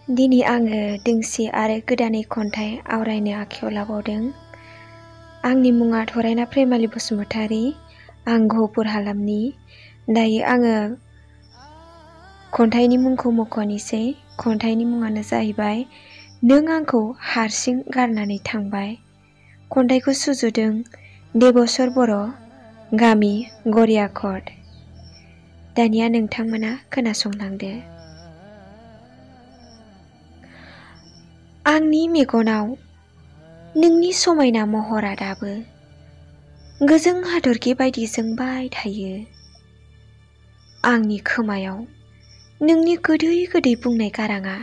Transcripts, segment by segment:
दिनै आङो दोंसे आरो गोदानै खन्थाइ आवरायनो आखायाव लाबावदों। आंनि मुङा थरायना प्रेमालि बसुमतारी। आं गहपुर हालामनि। दायो आङो खन्थाइनि मुंखौ मख'नोसै। खन्थाइनि मुङानो जाहैबाय नों आंखौ हारसिं गारनानै थांबाय। खन्थाइखौ सुजुदों देबसर बर', गामि गरियाखट। दानिया नोंथांमोना खोनासंलांदो। आंनि मेगनाव नोंनि समायना महरा दाबो गोजों हाथरखि बायदि जोंबाय थायो। आंनि खोमायाव नोंनि गोदै गोदै बुंनाय गाराङा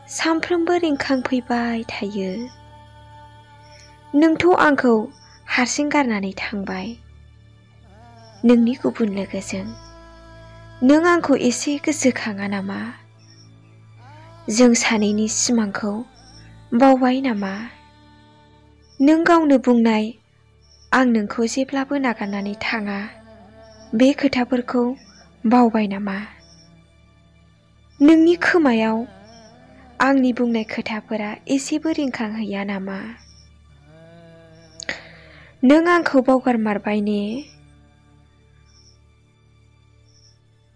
सानफ्रोमबो रिंखांफैबाय थायो। नोंथ' आंखौ हारसिं गारनानै थांबाय नोंनि गुबुन लोगोजों। नों आंखौ एसे गोसोखाङा नामा? जों सानैनि सिमांखौ बावबाय नामा? नों गावनो बुंनाय आं नोंखौ जेब्लाबो नागारनानै थाङा, बे खोथाफोरखौ बावबाय नामा? नोंनि खोमायाव आंनि बुंनाय खोथाफोरा एसेबो रिंखांहैया नामा? नों आंखौ बावगारमारबाय ने?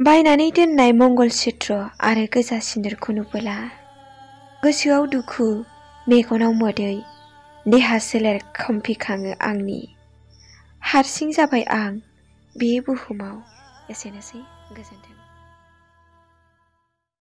बायनानै दोननाय मंगल सूत्र आरो गोजा सिन्दुरखौ नुबोला गोसोआव दुखु, मेगनाव मोदै, देहा सोलेर खोमफिखाङो आंनि। हारसिं जाबाय आं बे बुहुमाव। एसेनोसै, गोजोन्थों।